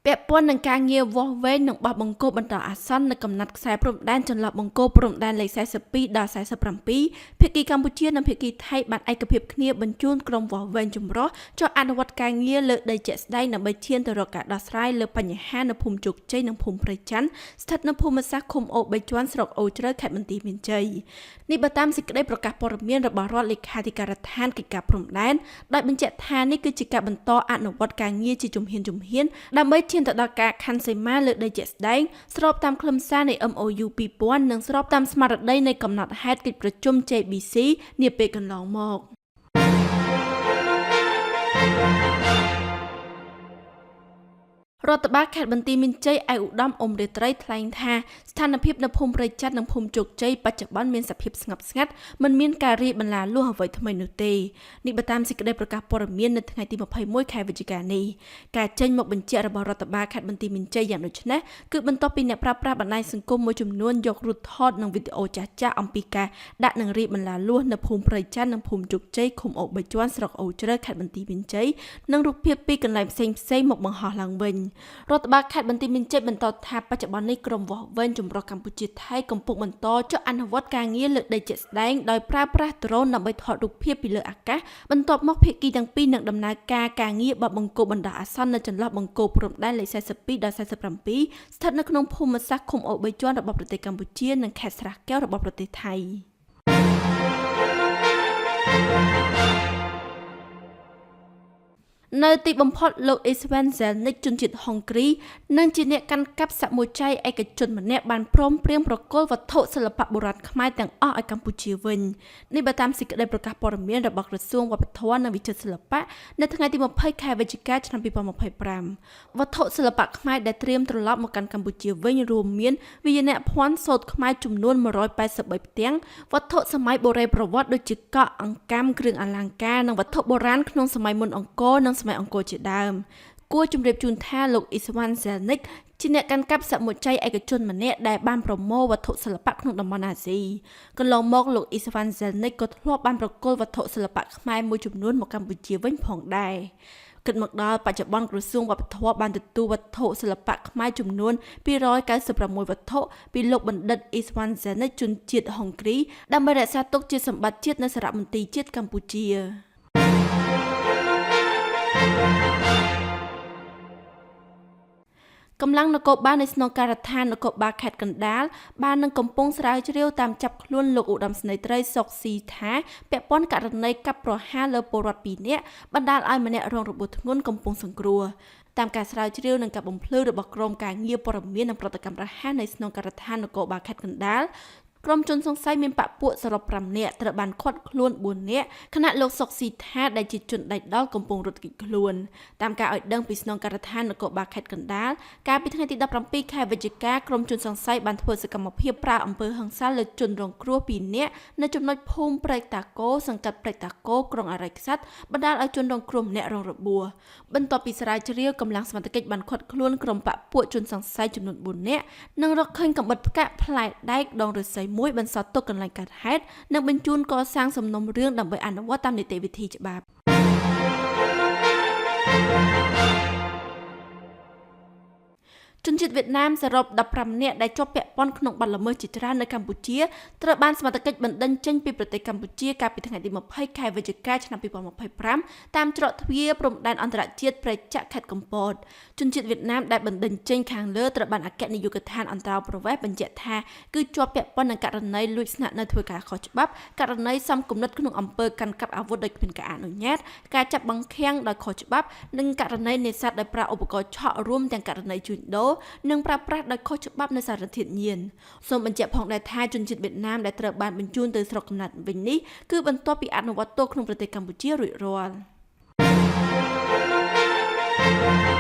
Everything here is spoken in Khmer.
ពាក់ព័ន្ធនឹងការងារវាស់វែងនិងបោះបង្គោលបណ្ដោះអាសន្ននៅកំណាត់ខ្សែព្រំដែនចន្លោះបង្គោលព្រំដែនលេខ42ដល់47ភាគីកម្ពុជានិងភាគីថៃបានឯកភាពគ្នាបញ្ជូនក្រុមវាស់វែងចម្រុះចុះអនុវត្តការងារលើដីជាក់ស្ដែងដើម្បីឈានទៅរកការដោះស្រាយលើបញ្ហានៅភូមិជោគជ័យនិងភូមិព្រៃច័ន្ទស្ថិតនៅភូមិសាស្ត្រឃុំអូរបីជាន់ស្រុកអូរជ្រៅខេត្តបន្ទាយមានជ័យនេះបើតាមសេចក្តីប្រកាសព័ត៌មានរបស់រដ្ឋលេខាធិការដ្ឋានកិច្ចការព្រំដែនដោយបញ្ជាក់ថានេះគឺជាការបន្តអនុវត្តការងារជាជំហានៗដើម្បីឈានទៅដល់ការខណ្ឌសីមាលើដីជាក់ស្ដែងស្របតាមខ្លឹមសារនៃ MOU 2000និងស្របតាមស្មារតីនៃកំណត់ហេតុកិច្ចប្រជុំ JBC នាពេលកន្លងមក។ រដ្ឋបាលខេត្តបន្ទាយមានជ័យឯកឧត្តមអ៊ុំរាត្រីថ្លែងថាស្ថានភាពនៅភូមិព្រៃច័ន្ទនិងភូមិជោគជ័យបច្ចុប្បន្នមានសភាពស្ងប់ស្ងាត់មិនមានការរាយបន្លាលួសអ្វីថ្មីនោះទេនេះបើតាមសេចក្តីប្រកាសព័ត៌មាននៅថ្ងៃទី21ខែវិច្ឆិកានេះការចេញមកបញ្ជាក់របស់រដ្ឋបាលខេត្តបន្ទាយមានជ័យយ៉ាងដូចនេះគឺបន្ទាប់ពីអ្នកប្រើប្រាស់បណ្ដាញសង្គមមួយចំនួនយករូបថតនិងវីដេអូចាស់ៗអំពីការដាក់និងរាយបន្លាលួសនៅភូមិព្រៃច័ន្ទនិងភូមិជោគជ័យឃុំអូរបីជាន់ស្រុកអូរជ្រៅខេត្តបន្ទាយមានជ័យនិងរូបភាពពីកន្លែងផ្សេងៗមកបង្ហោះឡើងវិញរដ្ឋបាលខេត្តបន្ទាយមានជ័យបន្តថាបច្ចុប្បន្ននេះក្រុមវាស់វែងចម្រុះកម្ពុជាថៃកំពុងបន្តចុះអនុវត្តការងារលើដីជាក់ស្ដែងដោយប្រើប្រាស់ដ្រូនដើម្បីថតរូបភាពពីលើអាកាសបន្ទាប់មកភាគីទាំងពីរនឹងដំណើរការការងារបោះបង្គោលបណ្ដោះអាសន្ននៅចន្លោះបង្គោលព្រំដែនលេខ42ដល់47ស្ថិតនៅក្នុងភូមិសាស្ត្រឃុំអូរបីជាន់របស់ប្រទេសកម្ពុជានិងខេត្តស្រះកែវរបស់ប្រទេសថៃ។ នៅទីបំផុតលោកអ៊ីស្វែន ហ្សែលនិកជនជាតិហុងគ្រីនិងជាអ្នកកាន់កាប់សមុជ័យឯកជនម្នាក់បានព្រមព្រៀងប្រគល់វត្ថុសិល្បៈបុរាណខ្មែរទាំងអស់ឲ្យកម្ពុជាវិញនេះបើតាមសេចក្តីប្រកាសព័ត៌មានរបស់ក្រសួងវប្បធម៌និងវិចិត្រសិល្បៈនៅថ្ងៃទី20ខែវិច្ឆិកាឆ្នាំ2025វត្ថុសិល្បៈខ្មែរដែលត្រៀមត្រឡប់មកកាន់កម្ពុជាវិញរួមមានវិញ្ញាណភ័ណ្ឌសូត្រខ្មែរចំនួន183ផ្ទាំងវត្ថុសម័យបុរេប្រវត្តិដូចជាកក់អង្កាំគ្រឿងអលង្ការនិងវត្ថុបុរាណក្នុងសម័យមុនអង្គរនិងសម័យអង្គរជាដើមគួរជម្រាបជូនថាលោកអ៊ីស្វ៉ាន់ ហ្សែលនិកជាអ្នកកាន់កាប់សមុជ័យឯកជនម្នាក់ដែលបានប្រមូលវត្ថុសិល្បៈក្នុងតំបន់អាស៊ីកន្លងមកលោកអ៊ីស្វ៉ាន់ ហ្សែលនិកក៏ធ្លាប់បានប្រគល់វត្ថុសិល្បៈខ្មែរមួយចំនួនមកកម្ពុជាវិញផងដែរគិតមកដល់បច្ចុប្បន្នក្រសួងវប្បធម៌បានទទួលវត្ថុសិល្បៈខ្មែរចំនួន296វត្ថុពីលោកបណ្ឌិតអ៊ីស្វ៉ាន់ ហ្សែលនិកជនជាតិហុងគ្រីដើម្បីរក្សាទុកជាសម្បត្តិជាតិនៅសារមន្ទីរជាតិកម្ពុជា។ កម្លាំងនគរបាលនៃស្នងការដ្ឋាននគរបាលខេត្តកណ្ដាលបាននឹងកំពុងស្រាវជ្រាវតាមចាប់ខ្លួនលោកឧត្តមសេនីយ៍ត្រីសុកស៊ីថាពាក់ព័ន្ធករណីកាប់ប្រហារលើពលរដ្ឋ2នាក់បណ្ដាលឲ្យម្នាក់រងរបួសធ្ងន់កំពុងសង្គ្រោះតាមការស្រាវជ្រាវនិងការបំភ្លឺរបស់ក្រុមការងារព័ត៌មាននិងប្រតិកម្មរហ័សនៃស្នងការដ្ឋាននគរបាលខេត្តកណ្ដាលក្រុមជនសង្ស័យមានបពពួកសរុប5នាក់ត្រូវបានឃាត់ខ្លួន4នាក់ខណៈលោកសុកស៊ីថាដែលជាជនដៃដល់កំពុងរត់គេចខ្លួនតាមការឲ្យដឹងពីស្នងការដ្ឋាននគរបាលខេត្តកណ្ដាលកាលពីថ្ងៃទី17ខែវិច្ឆិកាក្រុមជនសង្ស័យបានធ្វើសកម្មភាពប្រើអំពើហិង្សាលើជនរងគ្រោះ2នាក់នៅចំណុចភូមិព្រែកតាកោសង្កាត់ព្រែកតាកោក្រុងអរិយក្សត្របណ្ដាលឲ្យជនរងគ្រោះម្នាក់រងរបួសបន្ទាប់ពីស្រាវជ្រាវកម្លាំងសមត្ថកិច្ចបានឃាត់ខ្លួនក្រុមបពពួកជនសង្ស័យចំនួន4នាក់និងរកឃើញកាំបិតផ្កាក់ផ្លែដែកដងឫស្សីមួយបន្សល់ទុកកន្លែងកើតហេតុនិងបញ្ជូនកសាងសំណុំរឿងដើម្បីអនុវត្តតាមនីតិវិធីច្បាប់។ ជនជាតិវៀតណាមសរុប15នាក់ដែលជាប់ពាក់ព័ន្ធក្នុងបទល្មើសជាច្រើននៅកម្ពុជាត្រូវបានសមត្ថកិច្ចបណ្តេញចេញពីប្រទេសកម្ពុជាកាលពីថ្ងៃទី20ខែវិច្ឆិកាឆ្នាំ2025តាមច្រកទ្វារព្រំដែនអន្តរជាតិព្រែកចាក់ខេត្តកំពតជនជាតិវៀតណាមដែលបណ្តេញចេញខាងលើត្រូវបានអគ្គនាយកដ្ឋានអន្តោប្រវេសន៍បញ្ជាក់ថាគឺជាប់ពាក់ព័ន្ធនឹងករណីលួចស្នាក់នៅធ្វើការខុសច្បាប់ករណីសមគំនិតក្នុងអំពើកាន់កាប់អាវុធដោយគ្មានការអនុញ្ញាតការចាប់បង្ខាំងដោយខុសច្បាប់និងករណីនេសាទដោយប្រើឧបករណ៍ឆក់រួមទាំងករណីជួញដូរនិងប្រើប្រាស់ដោយខុសច្បាប់នៅសារធាតុញៀនសូមបញ្ជាក់ផងដែរថាជនជាតិវៀតណាមដែលត្រូវបានបញ្ជូនទៅស្រុកកំណើតវិញនេះគឺបន្ទាប់ពីអនុវត្តទោសក្នុងប្រទេសកម្ពុជារួចរាល់។